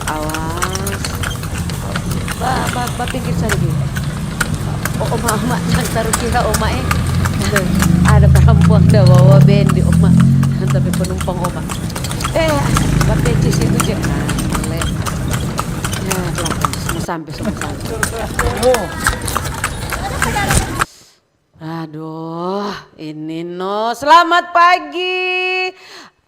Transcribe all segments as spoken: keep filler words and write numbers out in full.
Awas. Ba, ba, ba, pinggir sana dulu. Oh, oma, oma, jangan taruh kira oma, eh. Ada perempuan da bawa bendi, oma. Tapi penumpang oma. Eh, ba, peci situ je. Nah, boleh. Nah, pelan-pelan. Semua sampai, semua sampai. Oh. Aduh, ini no. Selamat pagi.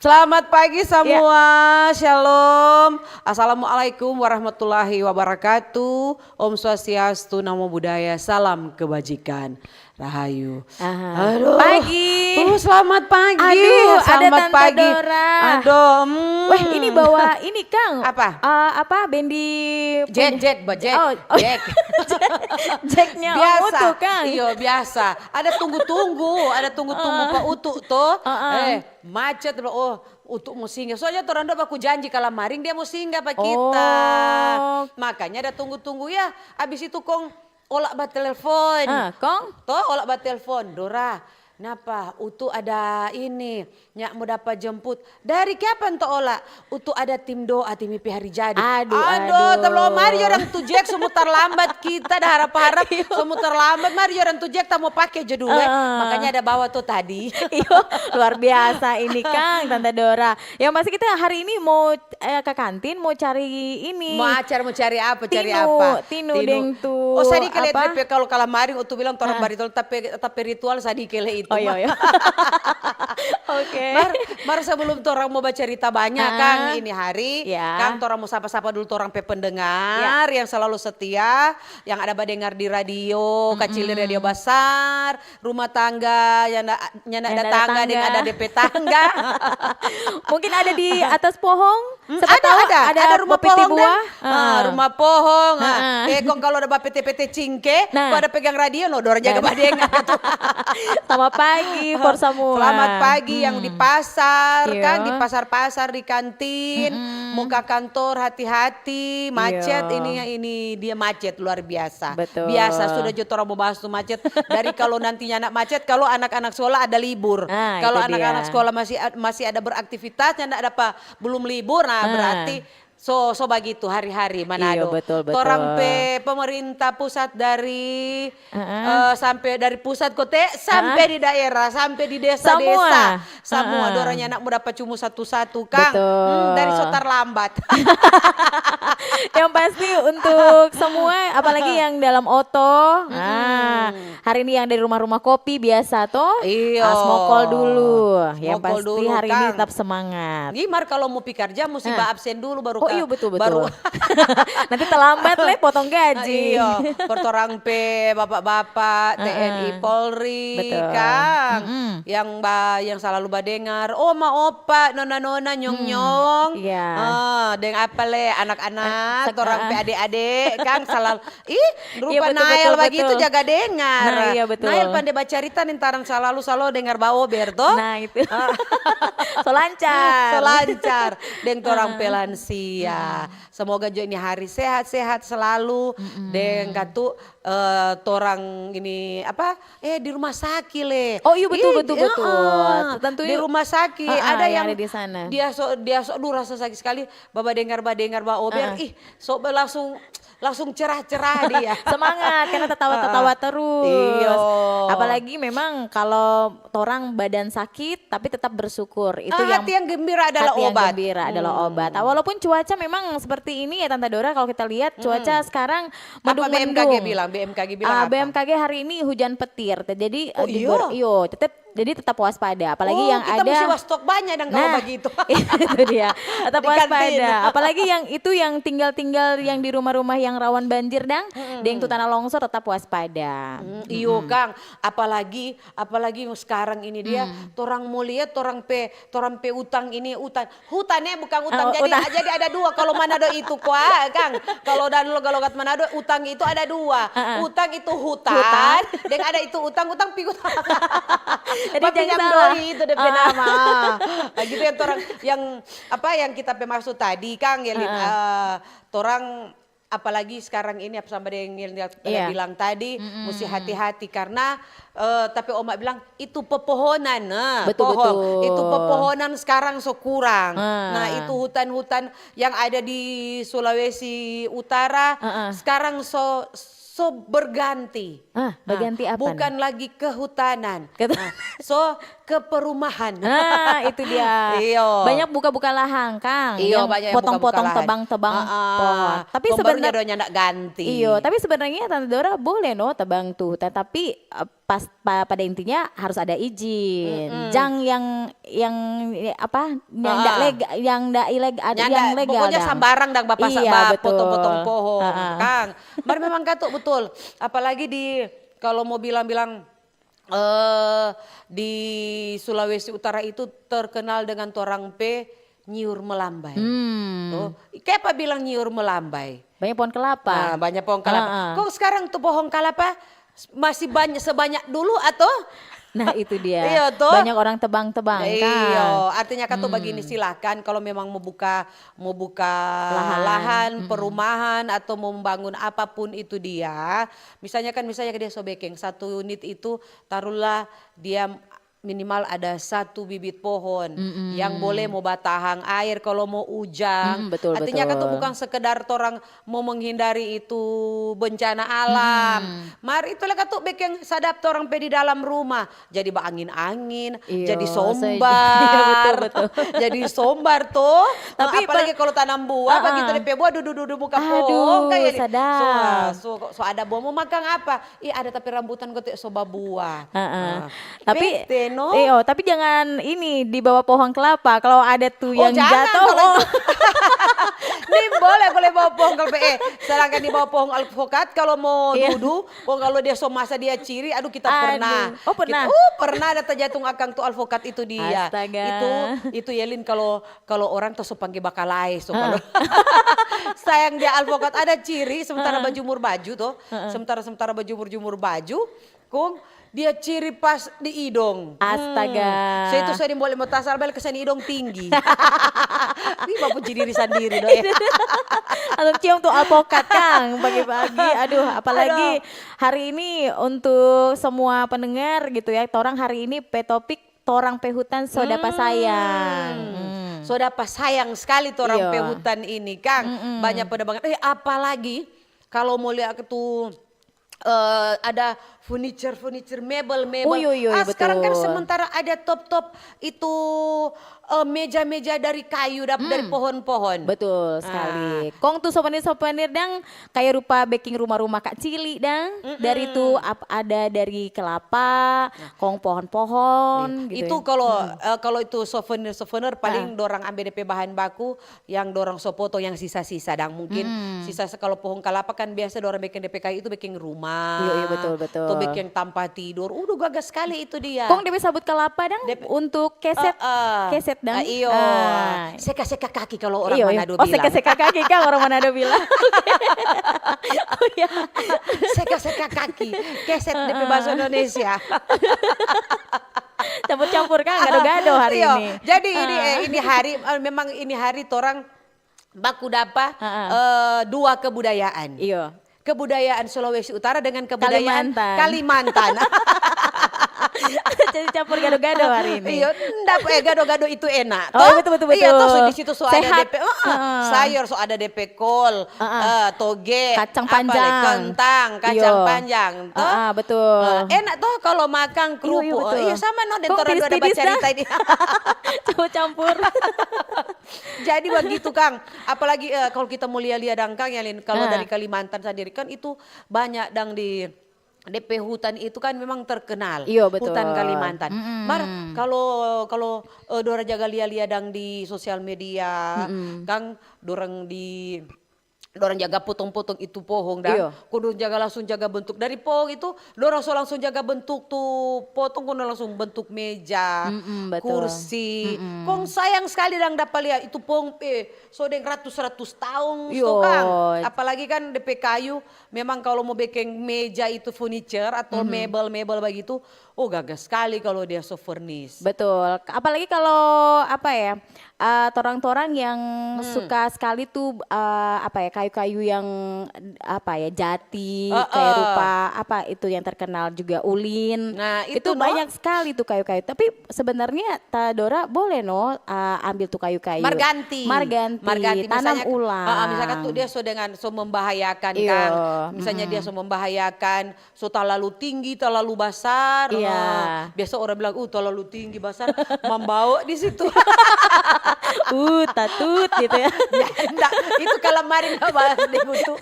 Selamat pagi semua. Shalom. Assalamualaikum warahmatullahi wabarakatuh. Om Swastiastu, Namo Buddhaya, salam kebajikan. Rahayu. Aha. Aduh. Pagi. Uh, selamat pagi. Aduh, ada selamat Tante pagi. Dora. Aduh, hmm. Weh, ini bawa ini, Kang. Apa? Eh, apa, bendi Jack, punya Jack, ba, Jack. Oh, oh. Jack. Jacknya Om Utu, Kang. Iyo, biasa. Ada tunggu-tunggu, ada tunggu-tunggu pa Utu to. Heeh. Eh, macet lo. Oh, Utu mo singgah. Soalnya torang dua baku janji kalamaring dia mo singgah pa kita. Oh. Makanya ada tunggu-tunggu ya. Abis itu kong Ola batelfon. Ah, kong? To, Ola batelfon, "Dora, napa Utu ada ini, nya mo dapa jemput?" "Dari kiapa nto Ola?" "Utu ada tim doa, tim pi hari jadi." Aduh, aduh, aduh. Mari orang tu Jack, so mo tarlambat kita, da harap-harap, iyo, so mo tarlambat, mari orang tu Jack, ta mo pake jo dulu, eh. Ah. Makanya ada bawa to tadi. Iyo, luar biasa ini, Kang, Tante Dora. Yang pasti kita hari ini mo eh, ka kantin mo cari ini. Mo acar, mo cari apa, cari apa? Tinu, tinu deng tu. Oh, sadiki le apa? Depe, kalu kalamaring Utu bilang torang baritual, tapi, tapi ritual sadiki le itu. Oh, iya, iya. Oke. Mar, mar sebelum torang mo bacarita banya, ah, Kang, ini hari, ya, Kang, torang mo sapa-sapa dulu torang pe pendengar, ya, yang selalu setia, yang ada badengar di radio, mm-mm, kacil di radio basar, rumah tangga, nyanda, nyanda ada tangga, deng ada depe tangga. Mungkin ada di atas pohong. Hmm, siapa tahu ada, ada rumah pohong, buah. Ah, rumah pohong, ah. Eh, kong kalu ada bapete-pete cingke, nah, kong ada pegang radio, no, dorang jaga badengar tu. Selamat pagi for semua. Selamat pagi yang di pasar, kan, di pasar-pasar, di kantin, mo ka kantor, hati-hati, macet, ini, ini dia macet luar biasa. Betul. Biasa, sudah jo torang mo bahas tu macet. Dari kalu nantinya anak macet, kalu anak-anak sekolah ada libur. Ah, itu dia. Kalu anak-anak sekolah masih ad-, masih ada beraktivitas, nyanda ada pa, belum libur, nah, berarti so, so bagitu hari-hari Manado. Iyo, betul, betul. Torang pe pemerintah pusat dari, eh, sampe dari pusat kote, sampe di daerah, sampe di desa-desa. Samua. Samua, heeh, dorang nyanda mo dapa cumu satu-satu, Kang. Betul. Hmm, dari so tarlambat. Yang pasti untuk semua, apalagi yang dalam oto, ah, hari ini yang dari rumah-rumah kopi biasa to, iyo, ah, smokol dulu. Yang pasti hari ini tetap semangat. Ih, mar kalu mo pi karja musti ba absen dulu baru. Oh, iyo, betul, betul. Nanti terlambat le potong gaji. Iyo, for torang pe bapak-bapak, T N I, Polri, Kang. Yang ba, yang salalu badengar, oma, opa, nona-nona, nyong-nyong. Iya. Ah, deng apa le, anak-anak, torang pe ade-ade, Kang, salalu. Ih, rupa Nael bagitu jaga dengar. Nah, iya, betul. Nael pande bacarita nih, torang salalu, salalu dengar ba ober to. Nah, itu. So lancar. So lancar. Deng torang pe lansia. Semoga jo ini hari sehat-sehat selalu. Deng katu, eh, torang ini apa, eh, di rumah saki le. Oh, iyo, betul, betul, betul. Tentu di rumah saki ada yang di sana. Dia so, dia so, aduh, rasa saki skali, badengar, badengar ba ober, ih, so, langsung, langsung cerah-cerah dia. Semangat, karena tatawa-tatawa terus. Iyo. Apalagi memang kalu torang badan sakit, tapi tetap bersyukur. Itu yang, hati yang gembira adalah obat. Hati yang gembira adalah obat. Walaupun cuaca memang seperti ini ya, Tante Dora, kalau kita lihat cuaca sekarang mendung-mendung. Apa B M K G bilang? B M K G bilang apa? B M K G hari ini hujan petir. Jadi, eh, di Bor-, iyo, tetap, jadi tetap waspada. Apalagi yang ada, kita musti wastok banyak dang kalau begitu. Itu dia. Tetap waspada. Apalagi yang itu yang tinggal-tinggal yang di rumah-rumah yang rawan banjir dang, deng tu tanah longsor tetap waspada. Iyo, Kang. Apalagi, apalagi skarang ini dia, torang mo lia, torang pe, torang pe utang ini, utang. Hutan, eh, bukang utang. Jadi, jadi ada dua. Kalau Manado itu kwa, Kang. Kalau dan logat-logat Manado, utang itu ada dua. Utang itu hutan, deng ada itu utang, utang pi utang. Jadi jangan salah. Doi itu depe nama. Nah, gitu ya, torang yang, apa, yang kita pe maksud tadi, Kang, ya, Lin, eh, torang apalagi sekarang ini apa sama deng yang dia pada Iya. bilang tadi, Mm-mm. musti hati-hati karena, eh, tapi oma bilang itu pepohonan, nah, Betul, pohon. betul. Itu pepohonan sekarang so kurang. Ah. Nah, itu hutan-hutan yang ada di Sulawesi Utara Heeh. sekarang so so berganti. Ah, Nah, berganti apa, bukan nah? lagi kehutanan. Ket- Nah, so ke perumahan. Ah, itu dia. Iyo. Banyak buka-buka lahan, Kang. Iyo, Yang banyak yang buka-buka potong-potong lahan. tebang-tebang Ah, ah. pohon. Tapi Kong baru sebenarnya nyanda ganti. Iyo, tapi sebenarnya Tante Dora boleh no tebang tuh hutan, tapi eh, pas pa- pada intinya harus ada izin. Mm-mm. Jang yang yang apa? Yang ndak Ah, ah. lega, yang ndak ilegal, Nyanda, yang legal pokoknya dang. sambarang dang bapa sa- Iya, ba- betul. potong-potong pohon, Ah, ah. Kang. Mar memang katu betul. Apalagi di kalau mau bilang-bilang eh di Sulawesi Utara itu terkenal dengan torang pe nyiur melambai. Hmm. Tuh, kayak apa bilang nyiur melambai? Banyak pohon kelapa. Ah, banyak pohon kelapa. Ah, ah. Kok sekarang tuh pohon kelapa masih banyak sebanyak dulu atau? Nah, itu dia. Iya, toh? Banyak orang tebang-tebang, Iyo, kan? artinya kan tuh Hmm. begini, silakan kalau memang mau buka mau buka Lahan. lahan, Mm-mm. perumahan atau mau membangun apapun itu dia. Misalnya kan misalnya dia so bekeng satu unit itu taruhlah dia minimal ada satu bibit pohon Mm-mm. yang boleh mau batahang air kalau mau ujang. Mm, betul, Artinya kan tuh betul. bukan sekedar torang mau menghindari itu bencana alam. Mm-mm. Mar itulah katu bekeng sadap torang pe di dalam rumah. Jadi baangin-angin, Iyo, jadi so- sombar, Iya, betul, betul. jadi sombar tuh. Tapi Tapi apalagi pa- kalau tanam buah, Ah, begitu ah. depe buah dudu-dudu muka Aduh, pohon, kayak ni. sadap. So, so, so ada buah mau makan apa? Ih, ada tapi rambutan kote so babuah. Heeh. Ah. Tapi Bete, no? Iyo, tapi jangan ini di bawah pohon kelapa. Kalau ada tuh Oh, yang jangan jatuh, kalau oh. itu. Ni boleh, boleh bawa pohon kelapa. Eh, sedangkan di bawah pohon alpukat kalau mau Iya. dudu, oh, kalau dia so masa dia ciri, aduh kita Aduh. pernah. Oh, pernah? Kita, oh, pernah ada terjatuh akang tuh alpukat itu dia. Astaga. Itu, itu Yelin kalau kalau orang tuh so pangge bakalae, so Ah. kalau sayang dia alpukat ada ciri, sementara Ah. bajumur baju tuh, Heeh. sementara sementara bajumur-jumur baju, kong dia ciri pas di idong. Astaga. Hmm. So itu sering boleh mau tasar balik kesan idong tinggi. Wih, bapuji diri sandiri dong, eh. Atau cium tuh alpukat, Kang, pagi-pagi. Aduh, apalagi Aduh. hari ini untuk semua pendengar gitu ya, torang hari ini pe topik torang pe hutan so dapa Hmm. sayang. Hmm. So dapa sayang sekali torang Iyo. pe hutan ini, Kang. Mm-mm. Banyak pada banget. Eh, apalagi kalau mau lihat tuh eh, ada furniture-furniture, mebel-mebel. Ui, ui, ui, Ah, sekarang kan betul. sementara ada top-top itu eh, meja-meja dari kayu dap- dari Hmm. pohon-pohon. Betul Ah. sekali. Kong tu souvenir-souvenir dang kayak rupa beking rumah-rumah kacili dang. Mm-mm. Dari tu ap- ada dari kelapa, Nah. kong pohon-pohon Iya. gitu Itu ya. kalau Hmm. eh, kalau itu souvenir-souvenir paling Ah. dorang ambe depe bahan baku yang dorang so potong yang sisa-sisa dang mungkin Hmm. sisa se- kalau pohon kelapa kan biasa dorang beking depe kayu itu beking rumah. Iya, iya, betul, betul. Atau beking tampa tidur. Udah gaga sekali itu dia. Kong depe sabut kelapa dang Depe- untuk keset, Eh, eh. keset dang. Eh, iyo. Ah. Seka-seka kaki kalau orang Iyo, iyo. Manado Oh, bilang. seka-seka kaki kan orang Manado bilang. Oh iya. Seka-seka kaki, keset depe bahasa Indonesia. Campur-campur kan, gado-gado hari Iyo, ini. jadi ini, Ah. eh, ini hari, eh, memang ini hari torang baku dapa, Ah, ah. eh, dua kebudayaan. Iyo. Kebudayaan Sulawesi Utara dengan kebudayaan Kalimantan. Kalimantan. Jadi campur gado-gado hari ini. Iyo, ndak, eh, gado-gado itu enak. Oh, toh? Betul, betul, Iya, betul. toh, so di situ so ada Sehat. depe, eh, eh, Heeh. sayur, so ada depe kol, Heeh. eh, toge, Kacang apa lagi, panjang. kentang, kacang Iyo. panjang, toh? Heeh, betul. Eh, enak toh kalau makan Iyo, iyo, kerupuk. betul. Iya, sama no, deng Kong torang dua ada tidis-tidis bacarita dah. ini. Campur-campur. Jadi begitu, Kang. Apalagi, eh, kalau kita mau lia-lia dang, Kang, ya, Lin, kalau Ah. dari Kalimantan sendiri kan itu banyak dang di depe hutan itu kan memang terkenal. Iyo, betul. Hutan Kalimantan. Mm-mm. Mar, kalau, kalau, eh, dorang jaga lia-lia dang di sosial media, Mm-mm. Kang, dorang di, dorang jaga potong-potong itu pohong dang. Iyo. Kong dorang jaga langsung jaga bentuk dari pohong itu, dorang so langsung jaga bentuk tu potong, kong dorang langsung bentuk meja, Mm-mm, betul. kursi. Mm-mm. Kong sayang sekali dang dapa lia itu pohong, eh, so deng ratus-ratus taong, Iyo. to, Kang. Apalagi kan depe kayu, memang kalau mau beking meja itu furniture atau Mhm. mebel-mebel begitu, Oh, gaga skali kalu dia so furnish. Betul. Apalagi kalau apa ya, eh, torang-torang yang suka skali tuh, eh, apa ya, kayu-kayu yang apa ya, jati, kayak rupa apa itu yang terkenal juga, ulin. Nah, Itu itu, no. banyak sekali tuh kayu-kayu. Tapi sebenarnya Tadora boleh, no, eh, ambil tuh kayu-kayu. Marganti. Marganti, Marganti, tanam misalnya, ulang. ah, ah, misalkan tuh dia so dengan so membahayakan Iyo, kan. Misalnya dia so membahayakan, so talalu tinggi, talalu basar. Iya. Ah, biasa orang bilang, uh, talalu tinggi, basar, mambawa di situ. Uh, tatut gitu ya. Ya, enggak, itu kalau kemarin nggak bahas deh, Gutu.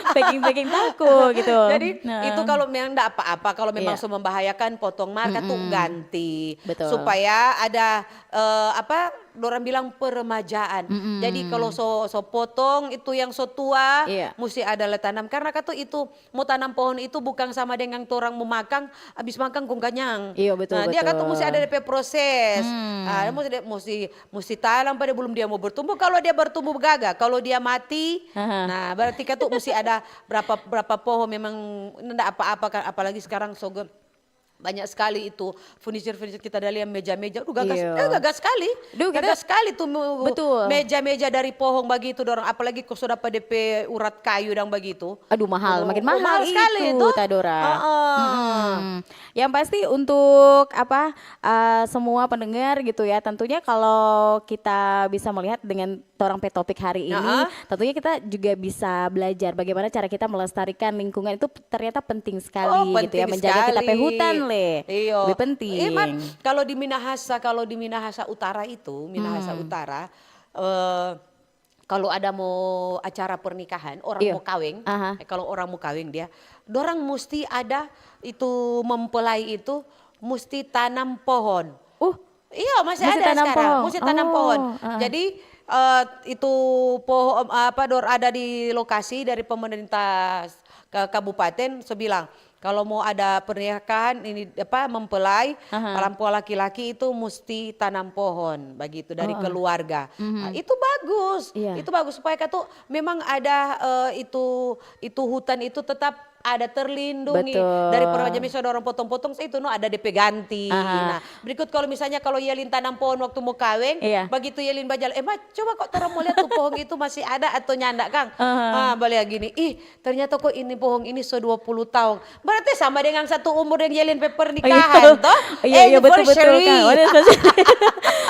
Packing-packing tako gitu. Jadi Nah. Itu kalau memang enggak apa-apa, kalau memang Iya. so membahayakan, potong, mar katu ganti. Betul. Supaya ada, eh, apa, dorang bilang peremajaan. Jadi kalau so so potong itu yang so tua, Iya. musti ada le tanam. Karena katu itu mo tanam pohon itu bukan sama dengan torang mo makang, abis makang kong kanyang. Iyo, betul, Nah, dia katu betul. musti ada depe proses. Ah, musti, musti, musti tanam pa dia belum dia mo bertumbuh. Kalau dia bertumbuh gaga, kalau dia mati, Aha. nah berarti katu musti ada berapa berapa pohon memang ndak apa-apa kan, apalagi sekarang so ge-, banyak sekali itu furniture-furniture kita ada lihat, meja-meja, aduh, gagas, Iyo. eh, gagas sekali. Duh, kita Gagas sekali tuh mu- Betul. meja-meja dari pohon bagitu, dorang apalagi kok so dapa depe urat kayu dang bagitu. Aduh, mahal, Aduh, makin oh, mahal, mahal sekali itu, tuh. Tadora. Heeh. Mm-mm. Yang pasti untuk apa, eh, semua pendengar gitu ya, tentunya kalau kita bisa melihat dengan torang pe topik hari ini, Heeh. tentunya kita juga bisa belajar bagaimana cara kita melestarikan lingkungan itu ternyata penting sekali Oh, gitu ya, penting menjaga kita pe sekali. hutan le. Iyo. Lebih penting. Eh, Mar, kalau di Minahasa, kalau di Minahasa Utara itu, Minahasa Hmm. Utara, eh, kalau ada mo acara pernikahan, orang Iyo. mo kaweng, Aha. eh, kalau orang mo kaweng dia, dorang musti ada itu mempelai itu musti tanam pohon. Uh, Iya, masih Musti ada tanam sekarang. pohon. Musti tanam Oh, pohon. ah. Jadi, eh, itu pohon apa dor ada di lokasi dari pemerintah ke kabupaten, so bilang, kalau mau ada pernikahan ini apa mempelai, Aha. perempuan laki-laki itu musti tanam pohon begitu dari Oh. keluarga. Mhm. Nah, itu bagus. Iya. Itu bagus supaya katu memang ada, eh, itu itu hutan itu tetap ada terlindungi Betul. dari peremajaan, misalnya orang potong-potong itu no ada depe ganti. Aha. Nah, berikut kalau misalnya kalau Yelin tanam pohon waktu mau kaweng, Iya. begitu Yelin bajalang, eh, Ma, coba kok torang mau lihat tuh pohon itu masih ada atau nyanda, kang. Aha. Ah, bale gini, ih, ternyata kok ini pohon ini so dua puluh tahun. Berarti sama dengan satu umur yang Yelin pe Iya. pernikahan, toh? Iya, iya, betul, betul, Anniversary. Kang. Anniversary.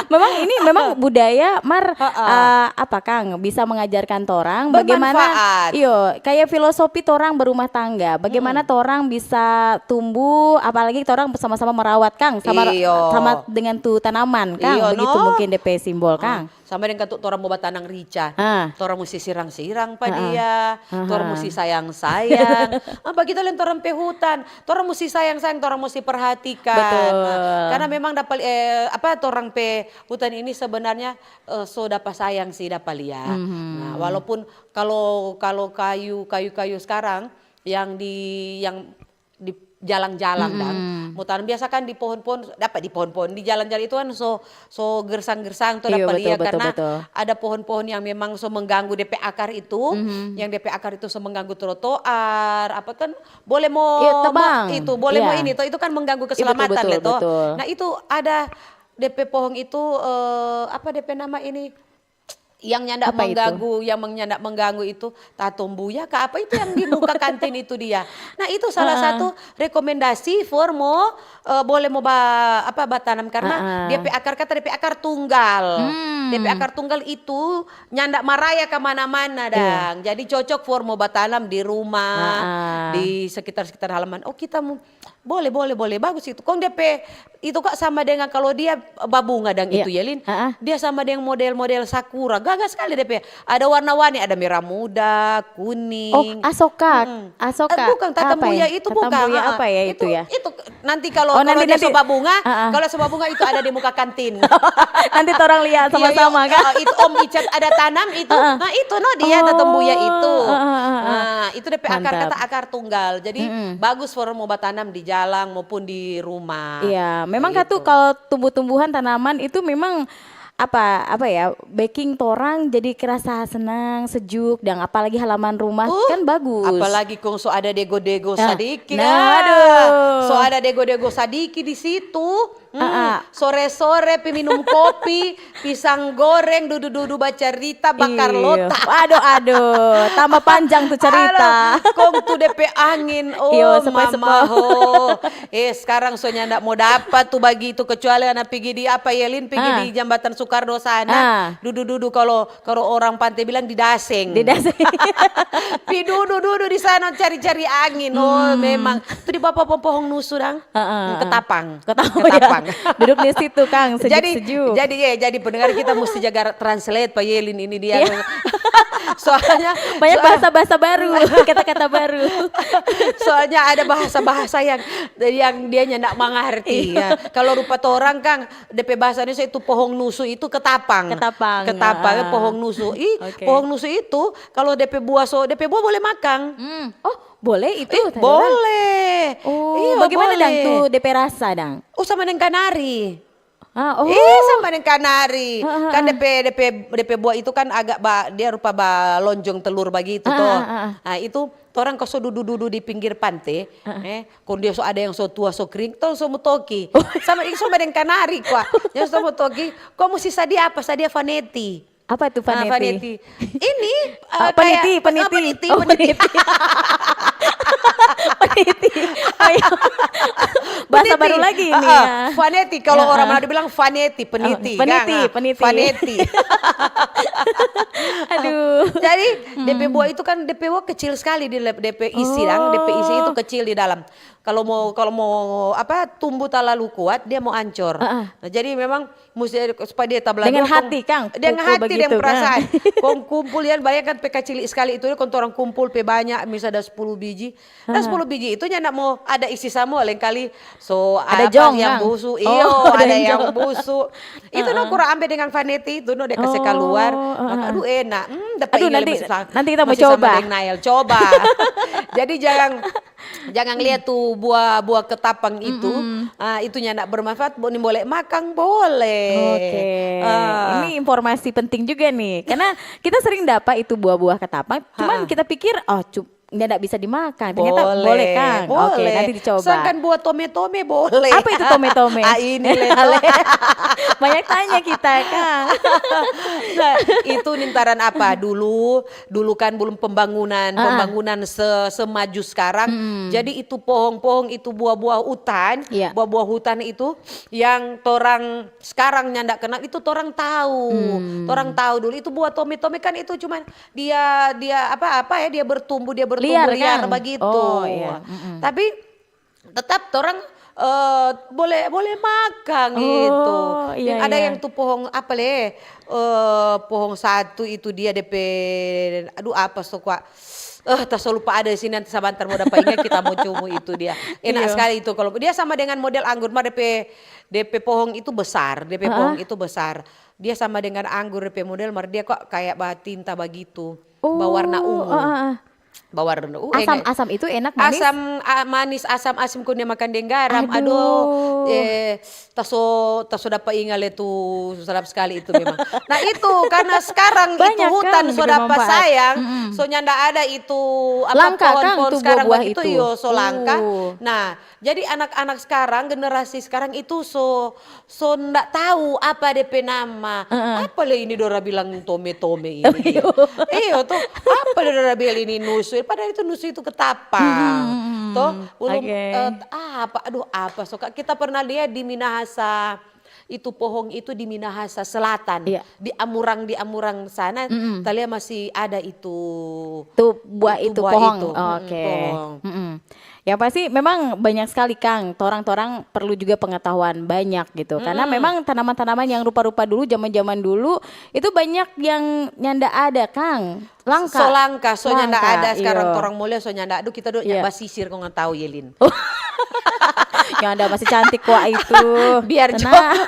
Memang ini memang budaya, Mar, Heeh. eh, apa, Kang, bisa mengajarkan torang bagaimana, Bermanfaat. iyo, kayak filosofi torang berumah tangga, bagaimana Hmm. torang bisa tumbuh, apalagi torang sama-sama merawat, Kang, sama, Iyo. sama dengan tu tanaman, Kang, Iyo, begitu no? mungkin depe simbol, Kang. Sama dengan tu torang mau batanang rica. Ah. Torang musti sirang-sirang pa Ah, ah. dia, Aha. torang musti sayang-sayang. Ah, bagitu lei torang pe hutan, torang musti sayang-sayang, torang musti perhatikan. Betul. Nah, karena memang dapa, eh, apa, torang pe hutan ini sebenarnya, eh, so dapa sayang sih, dapa lia. Mhm. Nah, walaupun kalau, kalau kayu, kayu-kayu sekarang yang di, yang di jalang-jalang dang. Mm-mm. Mo tanam biasa kan di pohon-pohon, dapa di pohon-pohon, di jalang-jalang itu kan so, so gersang-gersang tu Iya, dapa betul, lia betul, karena betul. ada pohon-pohon yang memang so mengganggu depe akar itu, Mhm. yang depe akar itu so mengganggu trotoar, apa kan boleh mo, Iya, mo tebang. itu, boleh mo Iya. ini toh, itu kan mengganggu Iya, betul, keselamatan betul, le toh. betul. Nah, itu ada depe pohon itu, eh, apa depe nama ini? Yang nyanda Apa itu? mengganggu, yang meng-, nyanda mengganggu itu, tatombuya ka apa itu yang di muka kantin itu dia. Nah, itu salah Heeh. satu rekomendasi for mo, eh, boleh mo ba, apa, batanam karena Heeh. depe akar, kata depe akar tunggal. Hmm. Depe akar tunggal itu nyanda maraya ka mana-mana Iya. dang. Jadi cocok for mo batanam di rumah, Heeh. di sekitar-sekitar halaman. Oh, kita mo, boleh, boleh, boleh, bagus itu. Kong depe itu kok sama dengan kalau dia babunga dang Iya. itu, Yelin. Heeh. Dia sama dengan model-model sakura. Gaga skali depe. Ada warna-warni, ada merah muda, kuning. Oh, asoka. Mm-mm. Asoka. Eh, bukan, tatambuya Apa ya? itu bukan. Tatambuya Ah, apa ah. ya itu ya? Itu nanti kalau, Oh, kalau nanti, dia nanti. so babunga, Ah, ah. kalau so babunga itu ada di muka kantin. Nanti torang lia Iya, sama-sama, iya. Kak. Ah, itu Om Icat ada tanam itu. Ah, ah. Nah, itu no dia Oh, tatambuya itu. ah, ah, ah, ah. Nah, itu depe akar, Mantap. Kata akar tunggal. Jadi Mm-mm. bagus for mo batanam di jalang maupun di rumah. Iya, memang Kayak katu gitu. Kalau tumbuh-tumbuhan, tanaman itu memang apa apa ya, beking torang jadi kerasa senang, sejuk, dan apalagi halaman rumah Uh, kan bagus. Apalagi kong so ada dego-dego Nah, sadiki. nah, Ah, aduh. So ada dego-dego sadiki di situ. Hmm, Ah, ah. Sore-sore pi minum kopi, pisang goreng, dudu-dudu bacarita, bakar Iya. lota. Aduh, aduh, tambah panjang tuh cerita. Aduh, kong tu depe angin, oh Iyo, sepoi-sepoi. Mama ho. Eh, sekarang so nyanda mo dapa tu bagitu, kecuali ana pigi di apa, Yelin, pigi Ah. di Jambatan Soekarno sana. Ah. Dudu-dudu, kalau kalau orang Pante bilang di daseng. Di daseng. Pi dudu-dudu di sana cari-cari angin. Oh, memang. Tu di bapa po-, pohong nusu dang. Heeh, Hmm, Ketapang. Ketapang, Ketapang. Ya. Duduk di situ, Kang, Jadi, sejuk-sejuk. jadi ya, jadi pendengar kita mesti jaga translate pa Yelin ini dia. Iya. Soalnya Banyak soal- bahasa-bahasa baru, kata-kata baru. Soalnya ada bahasa-bahasa yang yang dia nyanda mangarti. Iya. Ya. Kalau rupa torang, Kang, depe bahasa Indonesia itu pohong nusu itu ketapang. Ketapang, Ketapang, ah. Pohong nusu. Ih, Oke. Pohong nusu itu kalau depe buah so, depe buah boleh makang. Hmm. Oh, boleh itu? Ih, Tadara? Boleh. Oh, Iya, bagaimana dang boleh. Tu depe rasa dang? Oh, sama dengan kanari. Ah, oh. Ih, sama dengan kanari. Heeh, Kan heeh. depe depe depe buah itu kan agak ba, dia rupa ba lonjong telur bagitu Heeh, toh. heeh. Nah, itu torang kong so dudu-dudu di pinggir pante, eh, kong dia so ada yang so tua, so kring, tong so mo toki. Sama, itu sama dengan kanari kwa. Yang so mo toki, kong musti sadia apa? Sadia faneti. Apa tu Ah, faneti? Faneti. Ini Ah, eh, peniti, kayak- peniti. ah, peniti, Oh, peniti. peniti. Peniti. Oh, iya. Bahasa Peniti. Baru lagi ini Ah, ah. Ya. Faneti, kalau Ah, orang ah. Manado bilang faneti, peniti. Oh, peniti, Kang, ah. Peniti. Faneti. Aduh. Jadi depe buah itu kan depe buah kecil sekali di lep- depe isi dang, depe isi itu Oh. Kecil di dalam. Kalau mau kalau mau apa tumbuh talalu kuat dia mau ancor. Heeh. Nah, jadi memang musti ada- supaya dia tabalagu Dengan kong- hati, Kang, Dengan kumpul hati, dengan begitu, perasaan. Kang. Kong kumpul yang bayangkan pe kacili sekali itu kong torang kumpul pe banyak, misalnya ada sepuluh biji. Nah, sepuluh biji itu nyanda mau ada isi samua, lain kali so Ada apa jong, yang Kang. Busu. Oh, Iyo, ada ada yang yang jong. Busu. Itu no kurang ambe dengan faneti itu no dia kasih Oh, keluar. heeh. Aduh enak. Hmm, dapat Aduh, ingat nanti- masih sa- nanti kita mau masih coba. Sama dengan Nael. Coba. Jadi jangan jangan lihat tuh buah-buah ketapang itu, ah, itu nyanda bermanfaat, bo- boleh makan boleh. Oke. Ah. Ini informasi penting juga nih. Karena kita sering dapat itu buah-buah ketapang, cuman Ha-ha. Kita pikir oh cu- nggak bisa dimakan. Ternyata boleh, Boleh, Kang. Oke, boleh. Nanti dicoba. Sedangkan buah tome-tome boleh. Apa itu tome-tome? Ah, ini le. Banyak tanya kita, Kang. Nah, itu nintaran apa dulu? Dulu kan belum pembangunan, Ah. Pembangunan se semaju sekarang. Jadi itu pohong-pohong itu buah-buah hutan, Iya. Buah-buah hutan itu yang torang sekarang nyanda kenal itu torang tahu. Hmm. Torang tahu dulu itu buah tome-tome kan itu cuman dia dia apa apa ya dia bertumbuh dia bertumbuh Liar, liar, kan? Begitu. Oh, iya. Mm-mm. Tapi tetap orang eh, boleh boleh makan gitu. Oh, iya, Dan ada iya. Yang tuh pohon apa le? Eh, pohon satu itu dia depe aduh apa so kwa eh tak so lupa ada di sini nanti sabantar mau dapat ingat kita mau cumu itu dia. Enak Iya. Sekali itu kalau dia sama dengan model anggur mar depe depe pohon itu besar, depe Heeh. Pohon itu besar. Dia sama dengan anggur depe model mar dia kok kayak batinta begitu. Oh, Bawarna ungu. Heeh, heeh. Bawarna ungu. Asam Enggak. Asam itu enak manis. Asam ah, manis asam asin kong dia makan deng garam. Aduh, Aduh. Eh, taso taso dapat ingat le tu sedap sekali itu memang. Nah itu karena sekarang itu Banyak, hutan Kang, so diberi dapat manfaat. Sayang, Mm-mm. So nyanda ada itu apa Langka, Kang, pohon-pohon tuh sekarang buah-buah begitu itu. Yo so langka. Uh. Nah jadi anak-anak sekarang generasi sekarang itu so so ndak tahu apa depe nama. Heeh. Apa le ini dora bilang tome-tome ini? Iyo tuh apa le dora bilang ini nusu? Padahal itu nusu itu ketapang. Hmm, Toh ulung oke. eh, apa aduh apa so Kak, kita pernah lihat di Minahasa itu pohon itu di Minahasa Selatan, Iya. Di Amurang di Amurang sana, Mm-mm. Talia masih ada itu. Tuh buah itu, Buah pohon. itu, Oh, mm, Oke. pohon. Mm-mm. Yang pasti memang banyak sekali Kang, torang-torang perlu juga pengetahuan banyak gitu. Karena Mm-mm. Memang tanaman-tanaman yang rupa-rupa dulu zaman-zaman dulu itu banyak yang nyanda ada Kang. Langka. So langka, so nyanda Langka, ada sekarang iyo. Torang mulia so nyanda. Aduh kita dulu Iya. Basisir kong tahu Yelin. Yang ada masih cantik kok itu. Biar Tenang. Jo.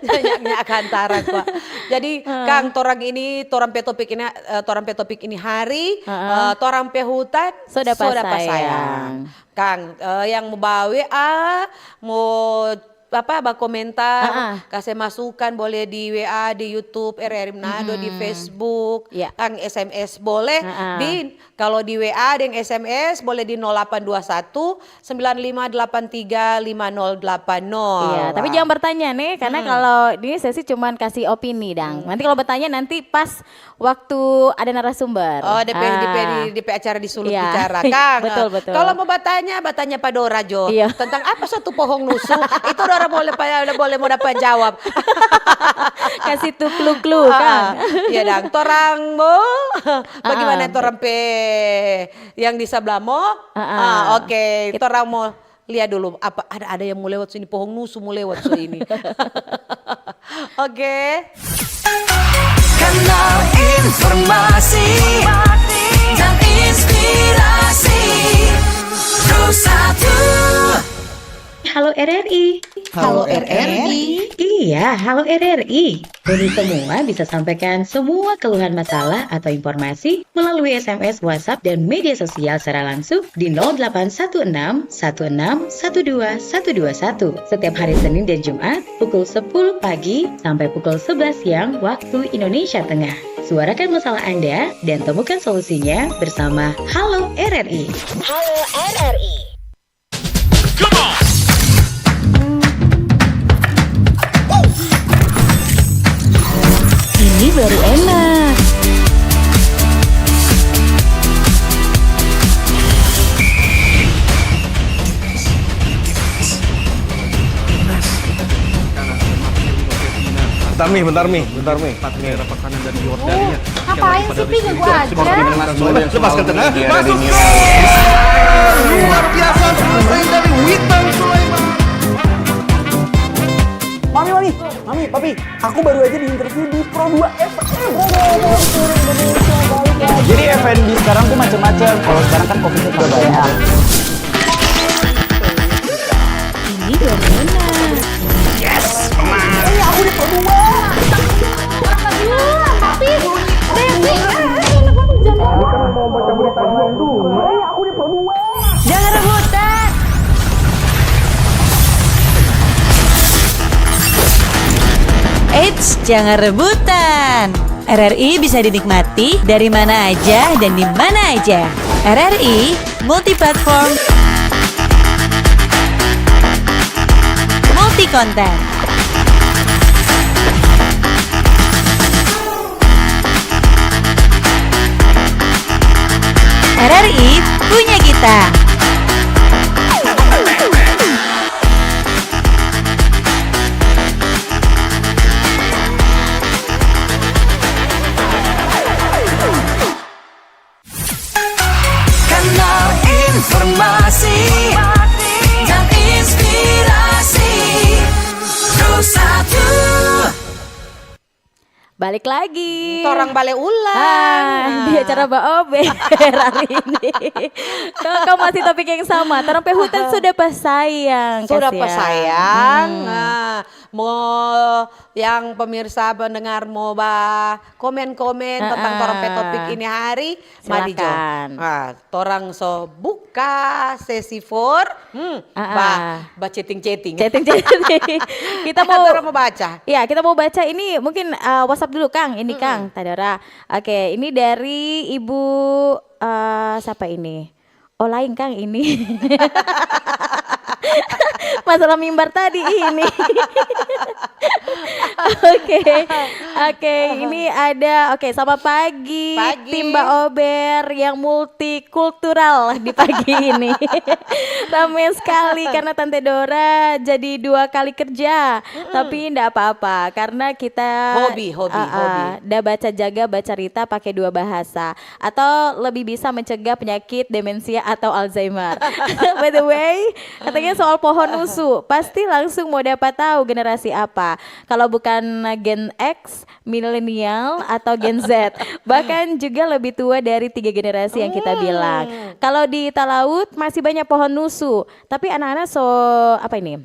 Banyaknya kantara kok. Jadi Kang torang ini torang pe topik ini eh, torang pe topik ini hari Heeh. eh, torang pe hutan So dapa so dapa sayang. Kang eh, yang mau bawa ah, mau apa, bakomentar, ah, ah, kase masukan, boleh di W A, di YouTube R R I Manado, di, mm-mm, Facebook, ya, kang S M S boleh. Ah, ah. Di, kalau di W A deng S M S boleh di nol delapan dua satu, sembilan lima delapan tiga, lima nol delapan nol. Iya, tapi jangan bertanya nih, karena, mm-mm, kalau ini sesi cuman kasih opini, dang. Hmm. Nanti kalau bertanya nanti pas waktu ada narasumber. Oh, depe, depe, ah, depe acara di Sulut, iya, Bicara, kang. Betul, betul. Kalau mau batanya, batanya pa Dora jo. Iya. Tentang apa suatu pohong nusu, itu Dora boleh pa-, boleh mo dapa jawab. Kasih tu clue-clue, ah, kang. Iya, dang. Torang mo, bagaimana, ah, ah, torang pe yang di sebelah mo? Ah, ah. Ah, oke. Kit- Torang mo lia dulu, apa ada, ada yang mo lewat sini, pohong nusu mo lewat so ini. Oke. Kanal informasi dan inspirasi. Pro satu. Halo R R I. Halo R R I. Iya, halo R R I. Ngoni semua bisa sampaikan semua keluhan, masalah, atau informasi melalui S M S, WhatsApp, dan media sosial secara langsung di nol delapan satu enam satu enam satu dua satu dua satu setiap hari Senin dan Jumat pukul sepuluh pagi sampai pukul sebelas siang waktu Indonesia Tengah. Suarakan masalah Anda dan temukan solusinya bersama Halo R R I. Halo R R I. Ini baru enak. Bentar mi, bentar mi, bentar mi. Empat daerah Pasaman dan Yordan, ya. Ngapain sih, Pi? Ganggu aja. Lepas ke tengah, masuk ke luar biasa, selesai dari Witan Sulaiman. Mami, mami, mami, papi, aku baru aja di-interview di Pro dua F M. Jadi F and B sekarang tuh macam-macam. Kalau sekarang kan covid udah banyak. Ini gimana? Yes, menang. Eh, aku di Pro dua. Tapi, Devi, eh, eh, enak banget, jangan. Kita mau baca berita doang dulu. Eh, aku di Pro dua. Jangan rebutan. Eits, jangan rebutan. R R I bisa dinikmati dari mana aja dan di mana aja. R R I multi platform, multi konten. R R I punya kita. Kanal informasi dan inspirasi. Pro satu. Balik lagi. Torang bale ulang. Ah, di acara Baobe hari ini. Kau, kau masih topik yang sama. Torang pe hutan sudah pasayang. Sudah pasayang. Hmm. Ah, mo yang pemirsa pendengar mo ba komen-komen tentang torang pe topik ini hari, mari jo. Silakan. Ah, torang so buka sesi for, hmm, ba, ba chatting-chatting. Chatting-chatting. Kita mau, torang mau baca. Ya, kita mau baca ini mungkin, eh, WhatsApp dulu, Kang. Ini, Kang, tadara. Oke, ini dari Ibu, eh, siapa ini? Oh, lain, Kang, ini. Masalah mimbar tadi ini. Oke. Oke, ini ada, oke, selamat pagi, tim Baober yang multikultural di pagi ini. Rame sekali karena Tante Dora jadi dua kali kerja. Tapi ndak apa-apa, karena kita, hobi, hobi, ah, ah, hobi. Da baca jaga, bacarita pake dua bahasa. Atau lebih bisa mencegah penyakit demensia atau Alzheimer. By the way, katanya soal pohon nusu, pasti langsung mau dapat tahu generasi apa. Kalau bukan Gen X, milenial, atau Gen Z, bahkan juga lebih tua dari tiga generasi yang kita bilang. Kalau di Talaut masih banyak pohon nusu, tapi anak-anak so, apa ini?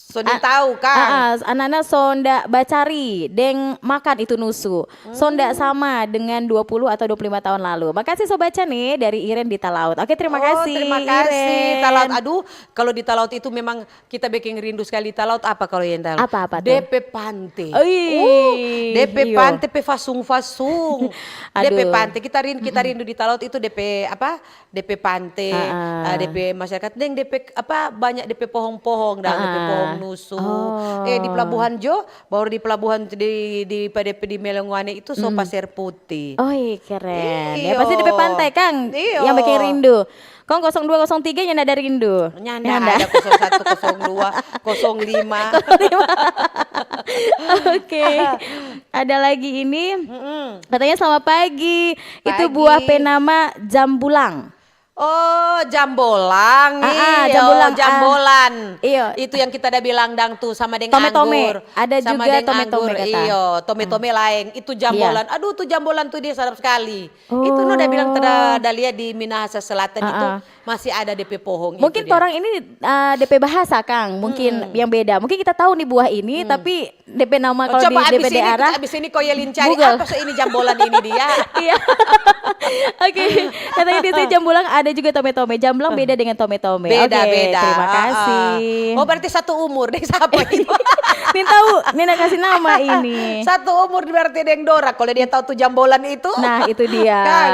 So, dia tahu, kan? Ah, ah, anak-anak so nda bacari deng makan itu nusu. So nda sama dengan dua puluh atau dua puluh lima tahun lalu. Makasih so baca nih dari Iren di Talaut. Oke, terima kasih, Oh, terima kasih, Iren. Talaut. Aduh, kalau di Talaut itu memang kita bikin rindu sekali. Talaut apa kalau yang Talaut? Apa, apa tuh? D P Pante. Ih, Uh, D P iyo. Pante pe fasung-fasung. D P Aduh. Pante. Kita rindu, kita rindu di Talaut itu D P apa? D P Pante, Ah, ah. eh, D P masyarakat, deng D P apa, banyak D P pohong-pohong, dan D P Ah, ah. pohong nusu. Oh. Eh, di pelabuhan jo, baru di pelabuhan di di pada di Melongoane itu so pasir putih. Oh, iya, keren. Ya, Iyo. pasti D P Pante, Kang, Iyo. yang bikin rindu. Kong kosong dua, kosong tiga nyanda ada rindu. Nyanda ada kosong satu, kosong dua, kosong lima. Oke. Ada lagi ini. Mm-mm. Katanya selamat pagi. Itu Pagi. Buah pe nama jambulang. Oh, jambolang. Ah, ah, Iyo, jambolang, ah. Jambolan. Iyo. Itu yang kita ada bilang dang tuh sama deng Tome-tome. Anggur. Ada Sama juga deng tome-tome, Anggur. kata. Iyo, tome-tome laeng. Itu jambolan. Aduh, tuh jambolan tuh dia sadap sekali. Itu no udah bilang Oh. tada, tada lihat di Minahasa Selatan itu Ah, ah. masih ada D P pohong itu Mungkin dia. Orang ini uh, D P bahasa, Kang. Mungkin yang beda. Mungkin kita tahu nih buah ini, tapi D P nama Oh, kalau di coba D P abis ini, daerah. Abis ini kau Yelin cari Google. Apa so ini jambolan ini dia. Iya. Oke, katanya di sini jambulang ada juga tome-tome. Jambulang beda dengan tome-tome. Beda, Oke, beda. Terima Ah, ah. kasih. Oh, berarti satu umur deh siapa ini? Nih tahu, Nina kasih nama ini. Satu umur berarti deng Dora. Kalau dia tahu tuh jambolan itu. Nah, itu dia. Kan.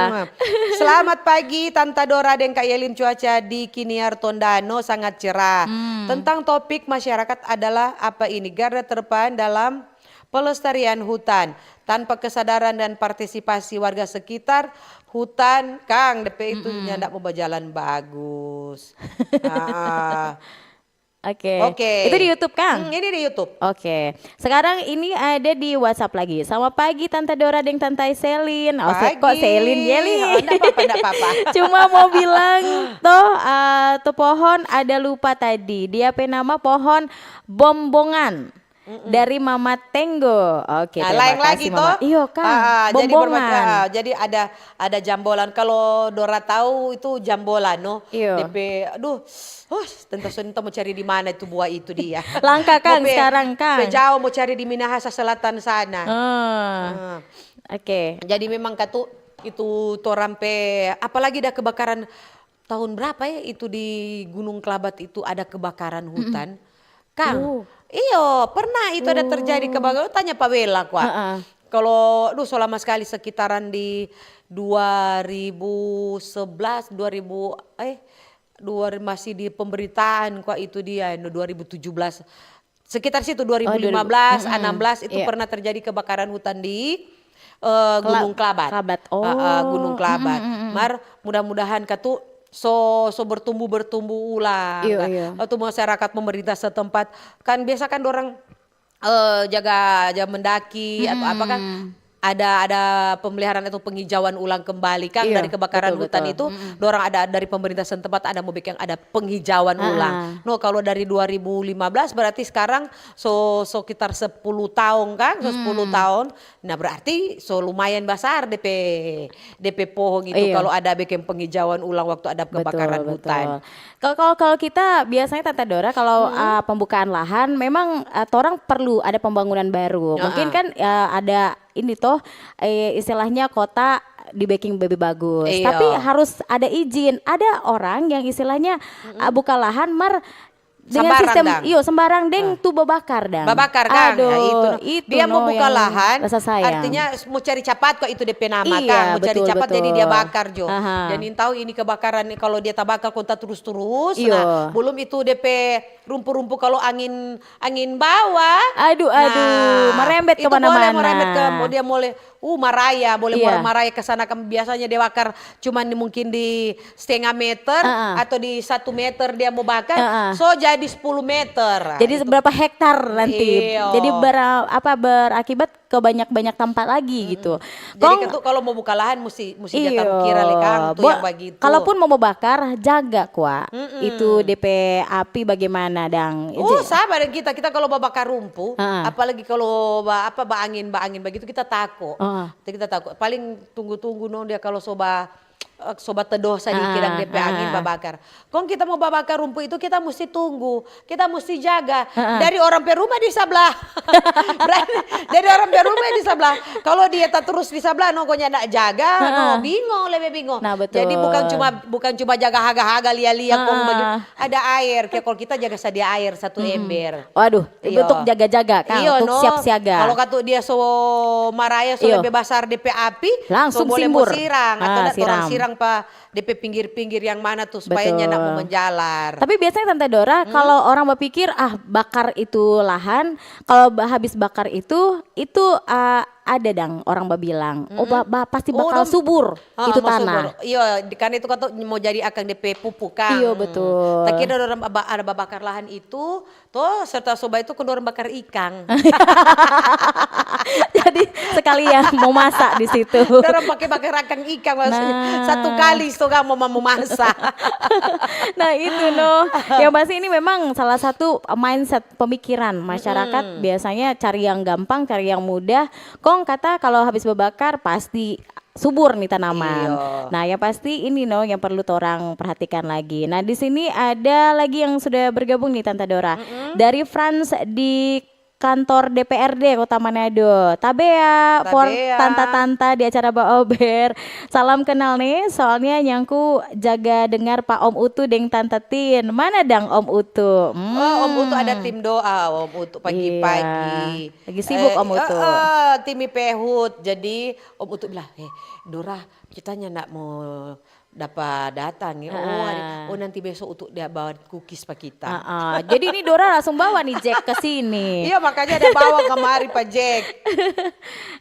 Selamat pagi Tanta Dora deng Kak Yelin, cuaca di Kiniar Tondano sangat cerah. Hmm. Tentang topik masyarakat adalah apa ini? Garda terdepan dalam pelestarian hutan. Tanpa kesadaran dan partisipasi warga sekitar, hutan, Kang, D P itu nyanda mau berjalan bagus. Ah, Oke. Oke. Itu di YouTube, Kang? Hmm, ini di YouTube. Oke, sekarang ini ada di WhatsApp lagi. Selamat pagi Tante Dora deng Tante Selin. Oh, se- kok Pagi. Selin, Yeli? Oh, nggak apa-apa, nggak apa-apa. Cuma mau bilang toh, eh, tuh pohon ada lupa tadi. Dia pe nama pohon bombongan dari Mama Tenggo. Oke, Nah, terima lain kasih, lagi Mama. toh. Iyo, Kang. Ah, ah, jadi Bombongan. berbagai, ah, jadi ada ada jambolan. Kalau Dora tahu itu jambolan, no. Iyo. D P, aduh, oh, tentang so nta mau cari di mana itu buah itu dia. Langka, Kang, Mau pe- sekarang, Kang. Pe jauh mau cari di Minahasa Selatan sana. Ah, Ah. oke. Jadi memang katu itu torang pe, apalagi ada kebakaran tahun berapa ya itu di Gunung Kelabat itu ada kebakaran hutan. Kang, Oh. iyo, pernah itu ada terjadi kebakaran. Tanya Pak Wela kwa. Heeh. Kalau, aduh, so lama sekali, sekitaran di dua ribu sebelas, dua ribu, eh, dua, masih di pemberitaan kwa itu dia, no, dua ribu tujuh belas. Sekitar situ dua ribu lima belas, Oh, dua ribu. Mm-mm. enam belas itu Iya. Pernah terjadi kebakaran hutan di eh, Gunung Kelabat. Kelabat. Oh. Ah, ah, Gunung Kelabat. Mm-mm, mm-mm. Mar, mudah-mudahan katu so so bertumbuh bertumbuh ulang. Iyo, Nah, iyo. Atau masyarakat pemerintah setempat kan biasa kan orang eh, jaga jaga mendaki atau apa kan ada ada pemeliharaan atau penghijauan ulang kembali kan Iya, dari kebakaran betul, hutan betul. Itu dorang ada dari pemerintah setempat ada mau bikin ada penghijauan Ah, ulang. ah. No, kalau dari dua ribu lima belas berarti sekarang so sekitar sepuluh tahun kan, so sepuluh tahun. Nah, berarti so lumayan basar D P D P pohon itu Iya. Kalau ada bikin penghijauan ulang waktu ada Betul, kebakaran betul. hutan. Kalau kalau kalau kita biasanya Tante Dora kalau uh, pembukaan lahan memang uh, torang perlu ada pembangunan baru. Mungkin Heeh. Kan uh, ada ini toh eh, istilahnya kota dibikin lebih bagus. Iya. Tapi harus ada izin. Ada orang yang istilahnya uh, buka lahan mar dengan Sembarang sistem dang. Iyo sembarang deng tu babakar dang. Babakar kan? Aduh, Ya, itu no. Itu Dia mau no buka yang lahan, rasa sayang. Artinya mau cari capat kok itu D P nama Iya, kan, mau cari betul, capat jadi dia betul. Bakar jo. Aha. Dan yang tahu ini kebakaran kalau dia tabakar konta terus-terus, Iyo. Nah belum itu D P rumpu-rumpu kalau angin angin bawa. Aduh, aduh, Nah, merembet itu kemana-mana. Boleh merembet ke dia boleh uh maraya, boleh Iya. Maraya ke sana kan biasanya dia bakar cuman di, mungkin di setengah meter Heeh. Atau di satu meter dia mau bakar, Heeh. So jadi sepuluh meter. Jadi Itu berapa hektar nanti? Iyo. Jadi ber, apa berakibat ke banyak-banyak tempat lagi gitu. Jadi kan tuh kalau mau buka lahan mesti mesti dia taruh kira le Kang tuh Bo- yang begitu. Kalaupun mau bakar, jaga kwa. Itu D P api bagaimana dang? Oh, sabar kita kita kalau babakar rumpu, Heeh. Apalagi kalau ba, apa baangin baangin begitu kita tako. Heeh. Kita tako. Paling tunggu-tunggu no dia kalau soba eh, so batedo sadiki dang depe angin babakar. Kong kita mo babakar rumpu itu, kita musti tunggu, kita musti jaga. Dari orang pe rumah di sabla. Berarti dari orang pe rumah di sabla. Kalo dia tatrus di sabla, no, ko nyanda jaga, no, bingung, lebe bingung. Nah, betul. Jadi bukan cuma, bukan cuma jaga haga-haga, lia-lia, kong bagi-, ada aer. Kayak kalo kita jaga sadia aer satu ember. Waduh, Iyo. Untuk jaga-jaga, Kang, Iyo, untuk no. Siap siaga. Kalo katu dia so maraya, so Iyo. Lebe basar depe api, Langsung so boleh simbur. Mo sirang, atau Ah, ndak torang siram. Sirang pa depe pinggir-pinggir yang mana tuh supaya nyanda mo menjalar. Tapi biasanya Tante Dora, kalau orang berpikir, ah, bakar itu lahan, kalau ba- habis bakar itu, itu, ah, ada dang orang babilang, oh, ba- ba- pasti Oh, bakal dong. Subur Ah, itu mo tanah. Subur. Iyo, di- kan itu kata mau jadi akang depe pupuk kan. Iyo, betul. Tapi ada orang ba- ada babakar lahan itu, toh serta soba itu kan orang bakar ikang. Jadi sekalian mau masak di situ. Orang pakai bakar akang ikang maksudnya. Nah. Satu kali so kamu mau masak. Nah, itu, no. Yang pasti ini memang salah satu mindset pemikiran masyarakat, biasanya cari yang gampang, cari yang mudah. Kong kata kalau habis babakar pasti subur nih tanaman. Iyo. Nah, yang pasti ini, no, yang perlu torang perhatikan lagi. Nah, di sini ada lagi yang sudah bergabung nih, Tante Dora. Dari France di kantor D P R D Kota Manado. Tabea, for Tabea. Tanta-tanta di acara Baober. Salam kenal nih, soalnya nyangku jaga dengar pa Om Utu deng Tanta Tin. Mana dang Om Utu? Hmm. Oh, Om Utu ada tim doa, Om Utu pagi-pagi. Iya. Lagi sibuk, Om Utu. Eh, eh, tim I P H U T. Jadi Om Utu bilang, "Eh, Dora, kita nyanda mo dapa datang ya. Oh, ada- oh, nanti besok Utu dia bawa kukis pa kita." Ah, ah. Jadi ini Dora langsung bawa nih Jack ke sini. Iya, makanya ada bawa kemari pa Jack.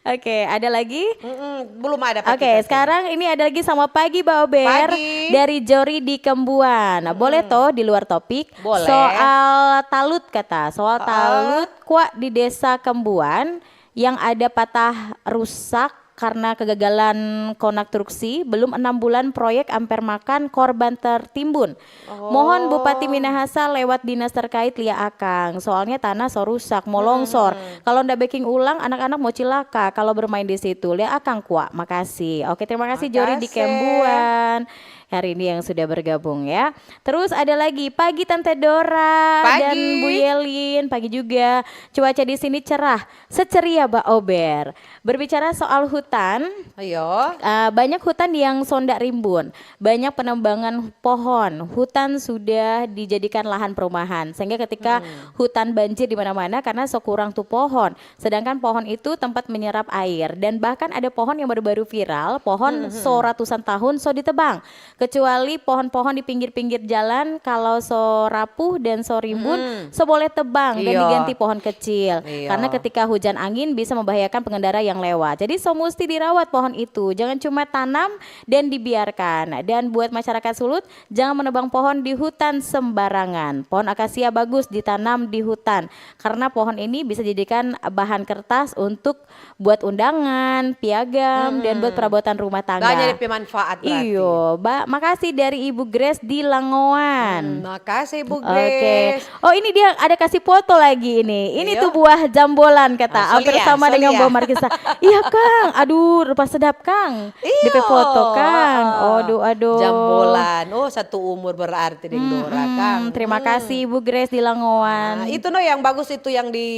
Oke, ada lagi? Mm-mm, belum ada pa Oke, kita sih. Sekarang ini ada lagi Selamat Pagi Baober Pagi. Dari Jori di Kembuan. Nah, boleh toh di luar topik? Boleh. Soal talut kata, soal talut kwa di Desa Kembuan yang ada patah rusak karena kegagalan konstruksi, belum enam bulan proyek amper makan korban tertimbun. Mohon Bupati Minahasa lewat dinas terkait lia akang. Soalnya tanah so rusak, mo longsor. Kalau nda beking ulang, anak-anak mo cilaka kalau bermain di situ. Lia akang kwa, makasih. Oke, terima kasih Jori di Makasih. Kembuan. Hari ini yang sudah bergabung ya. Terus ada lagi, pagi Tante Dora Pagi. Dan Bu Yelin, pagi juga. Cuaca di sini cerah, seceria Baober. Berbicara soal hutan, Ayo. Uh, banyak hutan yang sonda rimbun, banyak penebangan pohon, hutan sudah dijadikan lahan perumahan. Sehingga ketika hutan banjir di mana-mana karena so kurang tu pohon. Sedangkan pohon itu tempat menyerap air dan bahkan ada pohon yang baru-baru viral, pohon so ratusan tahun so ditebang. Kecuali pohon-pohon di pinggir-pinggir jalan, kalau so rapuh dan so rimbun, so boleh tebang dan Iyo. Diganti pohon kecil. Iyo. Karena ketika hujan angin bisa membahayakan pengendara yang lewat. Jadi so musti dirawat pohon itu. Jangan cuma tanam dan dibiarkan. Dan buat masyarakat Sulut, jangan menebang pohon di hutan sembarangan. Pohon akasia bagus ditanam di hutan karena pohon ini bisa jadikan bahan kertas untuk buat undangan, piagam, dan buat perabotan rumah tangga. Banyak depe manfaat berarti. Iyo, ba, makasih dari Ibu Grace di Langoan. Hmm, makasih Bu Oke. Grace. Oh, ini dia ada kasih foto lagi ini. Ini Iya. Tuh buah jambolan kata. Ah, so Hampir lia, sama so dengan lia. buah markisa. Iya, Kang. Aduh, rupa sedap, Kang. Iya. Depe foto, Kang. Ah, Aduh, aduh. Jambolan. Oh, satu umur berarti deng Dora, Mm-mm. Kang. Terima kasih Ibu Grace di Langoan. Nah, itu no yang bagus itu yang di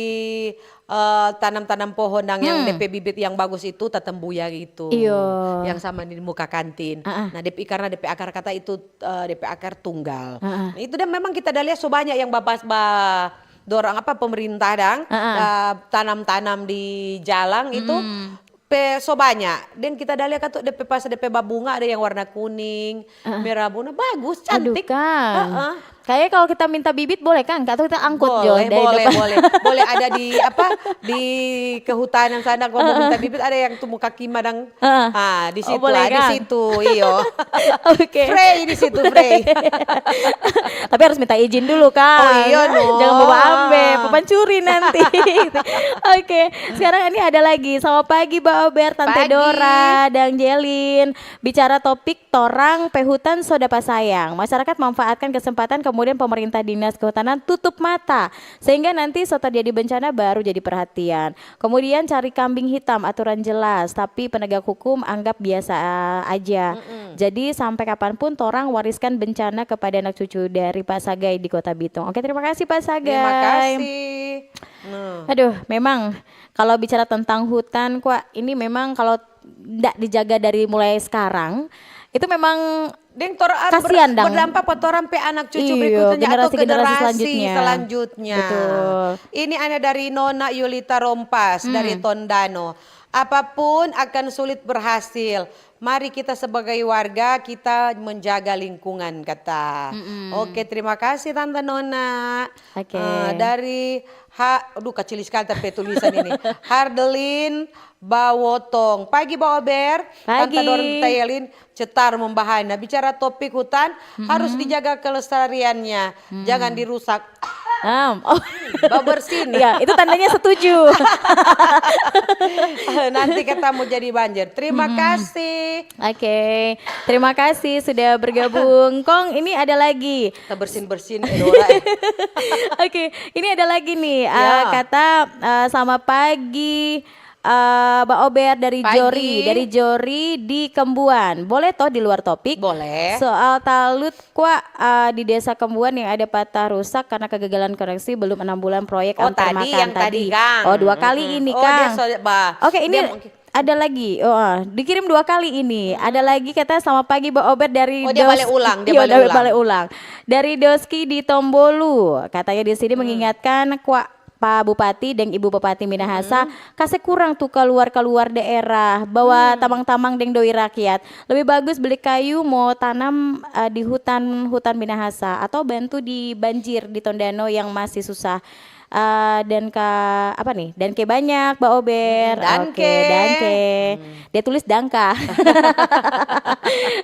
eh, tanam-tanam pohon dan yang depe bibit yang bagus itu tatembuya itu. Iyo. Yang sama di muka kantin. Ah, ah. Nah, depe karena depe akar kata itu eh, depe akar tunggal. Ah, ah. Nah, itu dan memang kita ada lihat so banyak yang babas ba dorang apa pemerintah dang Ah, ah. eh, tanam-tanam di jalan itu pe so banyak. Dan kita ada lihat tuh depe pas depe babunga ada yang warna kuning, merah bunga, bagus, Aduh, cantik. Kang. Heeh. Kayaknya kalau kita minta bibit boleh, Kang? Atau kita angkut, Jo, Boleh, dari boleh, depan? Boleh. Boleh ada di apa di kehutanan sana kalau mau minta bibit ada yang tumbuh kaki madang. Heeh. Ah, di Oh, situ, boleh, ah, di Kang? Situ, iyo. Oke. Frei di situ, Frei. Tapi harus minta izin dulu, Kang. Oh, iya, no. Jangan bawa ambe, papancuri nanti. Oke, sekarang ini ada lagi. Selamat pagi, Baober, Tante Pagi. Dora, Dang Jelin. Bicara topik torang pe hutan so dapa sayang. Masyarakat manfaatkan kesempatan ke kemudian pemerintah dinas kehutanan tutup mata, sehingga nanti so terjadi bencana baru jadi perhatian. Kemudian cari kambing hitam, aturan jelas, tapi penegak hukum anggap biasa aja. Jadi sampai kapanpun torang wariskan bencana kepada anak cucu dari Pak Sagai di Kota Bitung. Oke, terima kasih Pak Sagai. Terima kasih. Nah. Aduh, memang kalau bicara tentang hutan, Kwa, ini memang kalau ndak dijaga dari mulai sekarang, itu memang deng tor-, ah, ber-, kasihan, dang. Berdampak pa torang pe anak cucu berikutnya atau generasi-generasi selanjutnya. Betul. Ini ada dari Nona Yulita Rompas dari Tondano. Apapun akan sulit berhasil. Mari kita sebagai warga, kita menjaga lingkungan, kata. Oke, terima kasih Tante Nona. Oke. Eh, dari Ha-, aduh, kacili skali tapi tulisan ini. Hardelin Bawotong. Pagi, Ba Ober. Pagi. Tanta Dorn Tayelin, cetar membahana. Bicara topik hutan, harus dijaga kelestariannya. Jangan dirusak. Am, oh. Babersin. Iya, itu tandanya setuju. Nanti kata mau jadi banjir. Terima kasih. Oke, terima kasih sudah bergabung. Kong, ini ada lagi. Kita bersin-bersin, Edora, eh. Oke, ini ada lagi nih, eh, kata, eh, sama pagi, eh, Ba Ober dari Jori, dari Jori di Kembuan. Boleh toh di luar topik? Boleh. Soal talut kwa, eh, di Desa Kembuan yang ada patah rusak karena kegagalan koneksi belum enam bulan proyek antar makan tadi. Oh, dua kali ini, Kang. Oke, ini ada lagi, oh, ah, dikirim dua kali ini. Ada lagi kata, "Selamat pagi, Ba Ober," dari Dos-, oh, dia bale ulang, dia bale ulang. Dari Doski di Tombolu. Katanya di sini mengingatkan kwa Pa Bupati deng Ibu Bupati Minahasa, kase kurang tu kaluar-kaluar daerah, bawa tamang-tamang deng doi rakyat. Lebih bagus beli kayu, mo tanam, eh, di hutan, hutan Minahasa, atau bantu di banjir di Tondano yang masih susah. Eh, dan ka, apa nih? Danke banyak, Ba Ober. Oke, danke. Dia tulis dangka.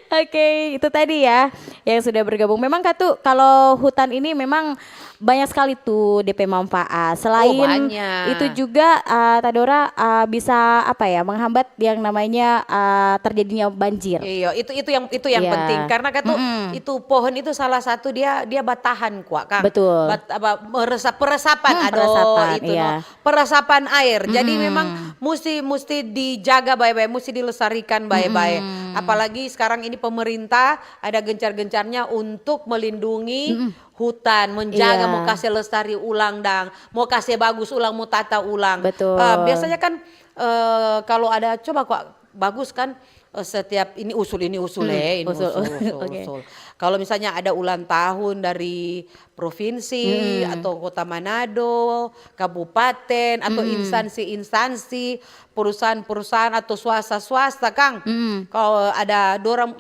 Oke, itu tadi ya yang sudah bergabung. Memang katu, kalau hutan ini memang banyak sekali tuh D P manfaat. Selain itu juga, eh, Tadora, eh, bisa apa ya, menghambat yang namanya, eh, terjadinya banjir. Iya, itu, itu yang, itu yang penting. Karena katu, itu pohon itu salah satu dia, dia batahan kwa, Kang. Betul. Bat-, apa, meresap, peresapan, aduh, peresapan, itu no. Peresapan air. Jadi memang musti, musti dijaga bae-bae, musti dilestarikan bae-bae. Apalagi sekarang ini pemerintah ada gencar-gencarnya untuk melindungi hutan, menjaga, mo kase lestari ulang dang, mo kase bagus ulang, mo tata ulang. Betul. Eh, biasanya kan, eh, kalau ada, coba kwa bagus kan, eh, setiap ini usul, ini usul, eh, ini usul, usul, usul. Kalau misalnya ada ulang tahun dari provinsi atau Kota Manado, kabupaten, atau instansi-instansi, perusahaan-perusahaan atau swasta-swasta, Kang. Kalau ada dorang,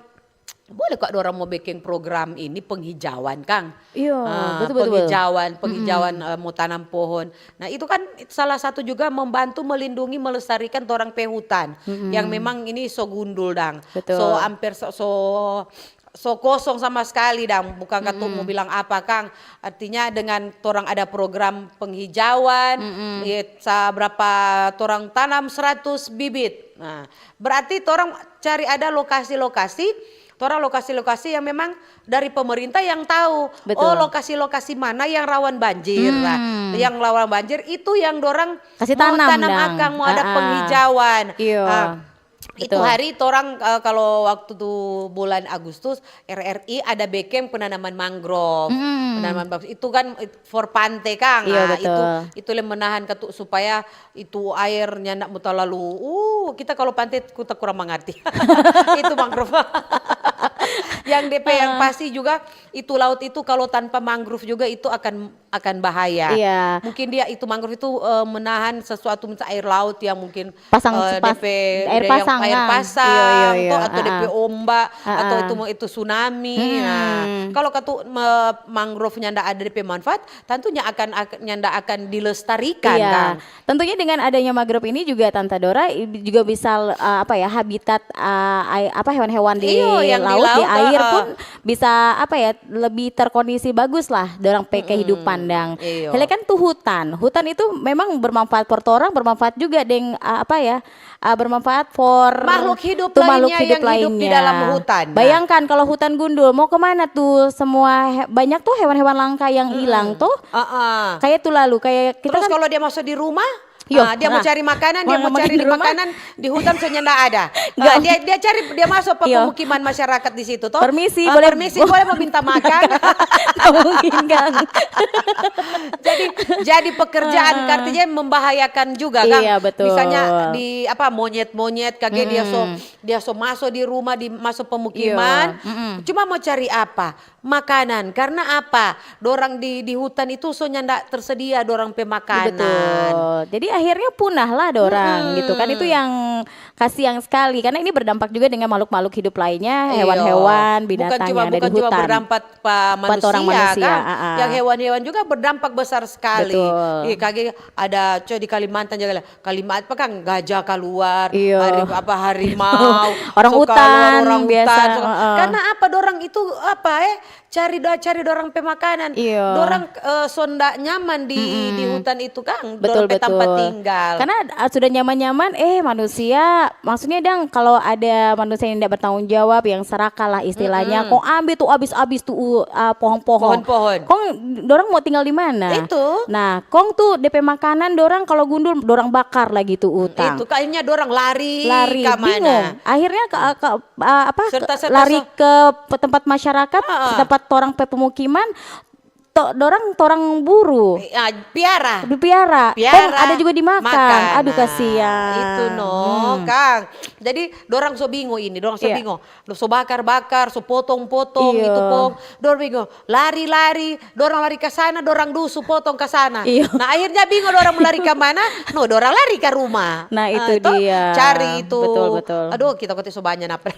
boleh kwa dorang mo beking program ini penghijauan, Kang. Iya, betul, betul. Penghijauan, penghijauan, eh, mo tanam pohon. Nah, itu kan salah satu juga membantu melindungi, melestarikan torang pe hutan yang memang ini so gundul dang. Betul. So amper so, so, so kosong sama skali dang. Bukang katu mo bilang apa, Kang. Artinya dengan torang ada program penghijauan, eh, sa-, berapa torang tanam seratus bibit. Nah, berarti torang cari ada lokasi-lokasi, torang lokasi-lokasi yang memang dari pemerintah yang tahu. Betul. Oh, lokasi-lokasi mana yang rawan banjir. Nah, yang rawan banjir itu yang dorang kasi mo tanam dang. Akang, mo ada penghijauan. Iya. Nah, itu hari torang, eh, kalau waktu tu bulan Agustus, R R I ada bekeng penanaman mangrove. Penanaman bagus. Itu kan, eh, for pante, Kang. Iya, betul. Itu, itu le menahan katu supaya itu air nyanda mo talalu, uh, kita kalau pante, kita kurang mangarti. Itu mangrove. Yang D P yang pasti juga, itu laut itu kalau tanpa mangrove juga itu akan, akan bahaya. Iya. Mungkin dia itu mangrove itu, eh, menahan sesuatu, misal air laut yang mungkin, eh, D P air pasang, air pasang, iya, iya, iya, atau D P ombak, atau itu, itu tsunami. Nah, kalau katu me-, mangrove nyanda ada D P manfaat, tentunya akan, ak-, nyanda akan dilestarikan, Kang. Tentunya dengan adanya mangrove ini juga, Tanta Dora, i-, juga bisa, eh, apa ya, habitat, eh, ai-, apa, hewan-hewan di laut, di air pun bisa, apa ya, lebih terkondisi bagus lah dorang pe kehidupan dang. Hele kan tu hutan. Hutan itu memang bermanfaat for torang, bermanfaat juga deng, eh, apa ya, ah, bermanfaat for Makhluk hidup tuh makhluk lainnya hidup yang hidup di lainnya. Dalam hutan. Nah. Bayangkan kalau hutan gundul, mau kemana tuh semua he- banyak tuh hewan-hewan langka yang hilang tuh. Heeh. Kayak tuh lalu, kayak kita Terus kan kalau dia masuk di rumah, Yo, ah, dia mau nah. cari makanan, dia Mau mau makan cari di rumah. Makanan di hutan, so nyanda ada. Nggak. Ah, dia dia cari, dia masuk ke Iyo. Pemukiman masyarakat di situ toh. Permisi, Ah, boleh- permisi, boleh mau minta makan. Nggak mungkin kan. Jadi jadi pekerjaan artinya membahayakan juga, Kang. Iya, betul. Misalnya di apa, monyet-monyet kage dia so dia so masuk di rumah, di masuk pemukiman. Iya, mm-mm. Cuma mau cari apa? Makanan. Karena apa? Dorang di di hutan itu so nyanda tersedia dorang pe makanan. Betul. Jadi akhirnya punahlah dorang gitu kan. Itu yang kasihan sekali karena ini berdampak juga dengan makhluk-makhluk hidup lainnya, Iya. hewan-hewan, Bukan binatang cuma yang ada bukan di cuma hutan. Berdampak pa Buat orang manusia, manusia, kan. Ah, ah. Yang hewan-hewan juga berdampak besar sekali. Betul. Iya, kage ada coy di Kalimantan juga lah. Kalimantan apa kan gajah keluar, Iya. hari, apa, harimau, Orang so utan, keluar, orang biasa, utan, so- heeh. Karena apa? Dorang itu apa eh cari doa cari dorang pe makanan. Iya. Dorang eh, so nda nyaman di di hutan itu, Kang. Betul, Dorang pe tempat betul. Tinggal. Karena ah, sudah nyaman-nyaman, eh, manusia, maksudnya dang kalau ada manusia yang tidak bertanggung jawab, yang serakah lah istilahnya, kong ambil tuh abis-abis tuh uh, ah, pohon-pohon. Pohon-pohon. Kong dorang mau tinggal di mana? Itu. Nah, kong tuh depe makanan dorang kalau gundul dorang bakar lagi tuh utang. Itu kayaknya dorang lari, Lari, ke mana? Bingung. Akhirnya ke, ke uh, apa Serta-serta lari so- ke pe- tempat masyarakat, tempat orang pe pemukiman, to, dorang torang buru. Ya, piara. Dipiara. Piara, Kong ada juga dimakan. Makan. Aduh, Nah, kasihan. Itu no, Kang. Jadi dorang so bingung ini, dorang so Iya. Bingung. Lo so bakar-bakar, so potong-potong Iya. Itu pohon. Dorang bingung. Lari-lari, dorang lari ke sana, dorang dusu potong ke sana. Iya. Nah, akhirnya bingung dorang mau lari ke mana? No, dorang lari ke rumah. Nah, itu toh, dia. Cari itu. Betul, betul. Aduh, kita kok so banyak apa.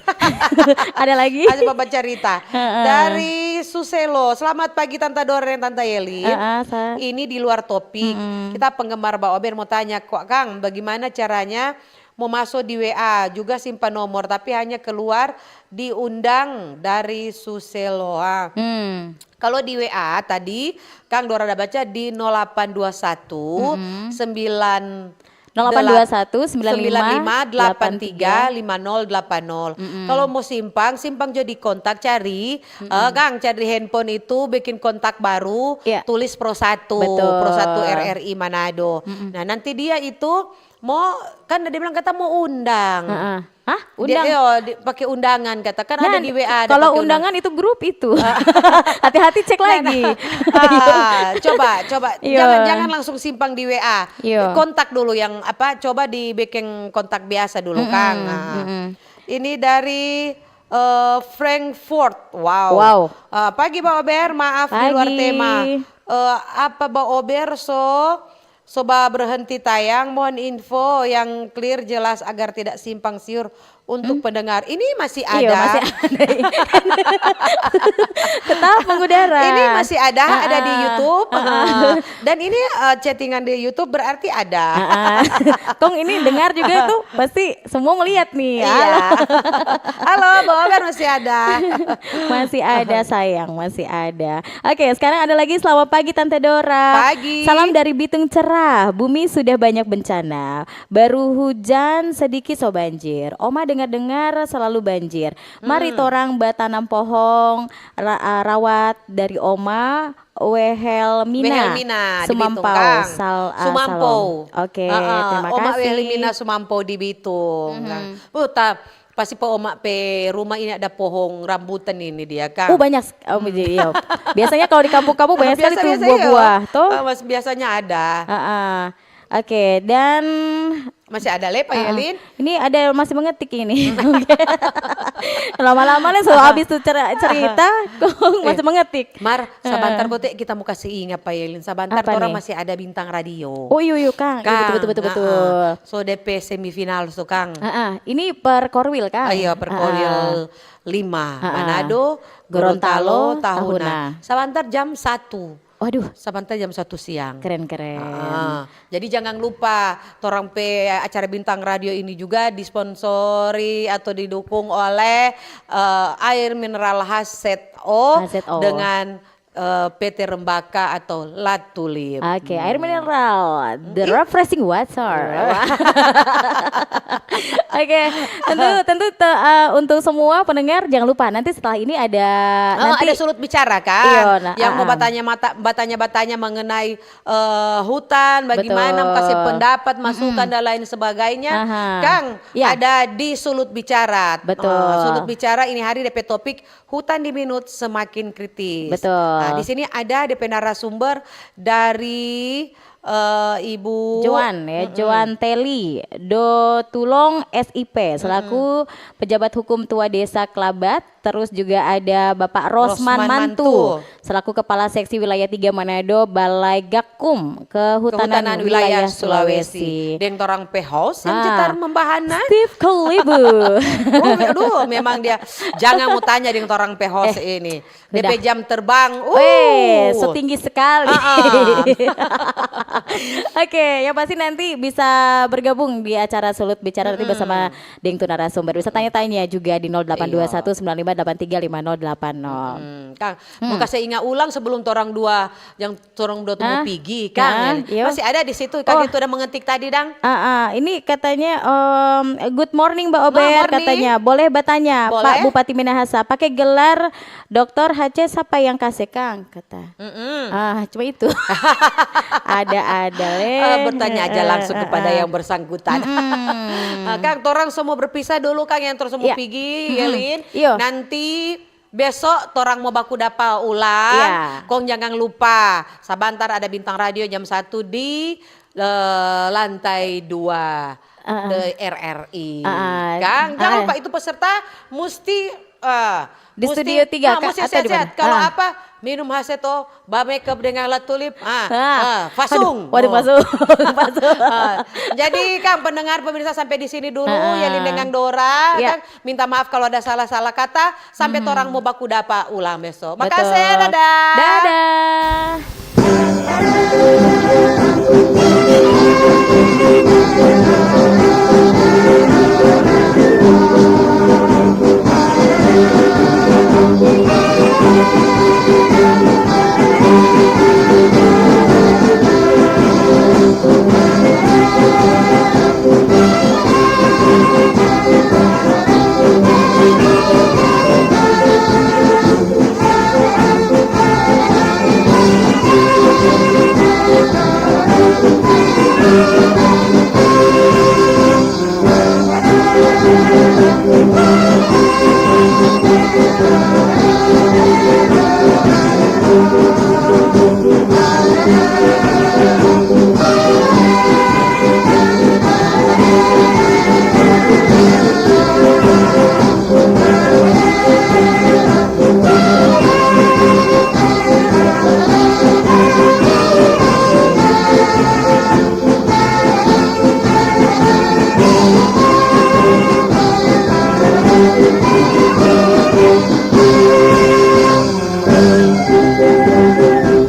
Ada lagi? Ada bapak cerita. Dari Suselo. Selamat pagi Tanta Dora dan Tanta Yeli. Heeh, sa- Ini di luar topik. Kita penggemar Baober mau tanya, kok Kang, bagaimana caranya mau masuk di W A juga simpan nomor tapi hanya keluar diundang dari Suselo. Ah. Hmm. Kalau di W A tadi, Kang Dora ada baca di nol delapan dua satu sembilan Nol delapan dua satu sembilan lima delapan tiga lima nol delapan nol. Kalau mau simpang, simpang jadi kontak cari, eh, Kang, cari handphone itu bikin kontak baru, Iya. Tulis Pro satu, Betul. Pro satu R R I Manado. Nah, nanti dia itu mau, kan dia bilang kata mau undang. Heeh. Hah? Dia, Undang? Iyo, di, pakai undangan kata, kan ada Nah, di W A ada kalau pakai undangan itu grup itu. Hati-hati cek lagi. Ah, coba, coba. Iya. Jangan, jangan langsung simpang di W A. Iya. Kontak dulu yang apa, coba dibikin kontak biasa dulu, Kang. Nah. Ini dari eh, Frankfurt. Wow. Wow. Eh, pagi Baober, maaf di luar Pagi. Tema. Eh, apa Baober so coba berhenti tayang, mohon info yang clear jelas agar tidak simpang siur untuk pendengar. Ini masih ada. Iya, masih ada. Tetap mengudara. Ini masih ada, ada di Ah, YouTube. ah, Ah. Dan ini eh, chattingan di YouTube berarti ada. Ah, ah. Kong ini dengar juga tuh pasti semua melihat nih. Iya. Halo, Baober masih ada. Masih ada sayang, masih ada. Oke, sekarang ada lagi selamat pagi Tante Dora. Pagi. Salam dari Bitung cerah, bumi sudah banyak bencana. Baru hujan sedikit so banjir. Oma dengar-dengar selalu banjir. Mari torang batanam pohong ra- ah, rawat dari Oma Wehelmina. Wehelmina di Bitung, Sumampau. Kang. Sal- ah, Sumampau. Salom. Oke, Heeh, terima Oma kasih. Wehelmina Sumampau di Bitung. Nah, oh, ta- pasti pa Oma pe rumah ini ada pohong rambutan ini dia, Kang. Oh, banyak. Oh, iya. Biasanya kalau di kampung-kampung banyak sekali Biasa- tuh biasa, buah-buah, iya. toh. Eh, mas- biasanya ada. Heeh. Oke, dan Masih ada le, Pak Yelin? Ini ada masih mengetik ini. Oke. Lama-lama nih so habis tuh cer- cerita, kong masih mengetik. Mar, sabantar kote kita mau kasih ingat, Pak Yelin. Sabantar Apa orang nih? Masih ada bintang radio. Oh, iyo, iyo, Kang. Iya, Kang, betul, betul, betul, ah, betul. So, D P semifinal so, Kang. Ah, ah. Ini per Korwil, Kang. Ah, iya, per Korwil lima. Manado, Gorontalo, Tahuna. Sabantar jam satu. Waduh. Sabantar jam satu siang. Keren-keren. Ah, jadi jangan lupa, torang pe acara Bintang Radio ini juga disponsori atau didukung oleh eh, air mineral H Z O H Z O. Dengan eh, P T Rembaka atau La Tulip. Oke, air mineral, the refreshing water. Oke, tentu, tentu te- eh, untuk semua pendengar, jangan lupa nanti setelah ini ada, oh, nanti ada sulut bicara, kan? Iyo, nah, yang mau, ah, ah, batanya mata, batanya-batanya mengenai, eh, hutan, bagaimana mau kasih pendapat, masukan, dan lain sebagainya. Aha. Kang, ya, ada di sulut bicara. Betul. Eh, sulut bicara ini hari depe topik hutan di Minut semakin kritis. Betul. Nah, di sini ada depe narasumber dari, eh, Ibu Joan, ya, Joan Teli Do Tulong, S I P, selaku pejabat hukum tua Desa Kelabat. Terus juga ada Bapak Rosman Mantu, selaku Kepala Seksi Wilayah tiga Manado, Balai Gakum Kehutanan Wilayah Sulawesi. Deng torang pe host yang cetar membahana, Steve Kolibu. Oh, aduh, memang dia. Jangan mau tanya deng torang pe host ini. Depe jam terbang, uh, setinggi sekali. Oke, yang pasti nanti bisa bergabung di acara Sulut Bicara nanti bersama deng tu narasumber. Bisa tanya-tanya juga di nol delapan dua satu sembilan lima delapan tiga lima nol delapan nol. Hmm, Kang, mau kasih ingat ulang sebelum torang dua, yang torang dua tu mau pigi, Kang. Masih ada di situ, Kang, itu udah mengetik tadi, dang. Ah, ah, ini katanya, em, "Good morning, Mbak Ober," katanya. Boleh batanya, Pak Bupati Minahasa, pakai gelar Doktor H C sapa yang kase, Kang? Kata. Ah, cuma itu. Ada-ada, Len. Eh, bertanya aja langsung kepada yang bersangkutan. Ah, Kang, torang semua berpisah dulu, Kang, yang torang semua pigi, ya, Lin. Iyo. Nanti besok torang mau baku dapa ulang. Kong jangan lupa, sabantar ada Bintang Radio jam satu di, eh, lantai dua, ah, ah, di R R I. Ah, ah. Kang, jangan lupa itu peserta musti, eh, di Studio tiga, Kak, musti atau di mana? Sehat-sehat. Kalau apa, minum H C to, ba makeup dengan La Tulip, ah, ah, fasung. Aduh, waduh, fasung. Fasung. Ah, jadi, Kang, pendengar, pemirsa, sampai di sini dulu, ya, Lin deng Dora, Kang, minta maaf kalau ada salah-salah kata, sampai torang mau baku dapa ulang besok. Makasih, dadah. Dadah.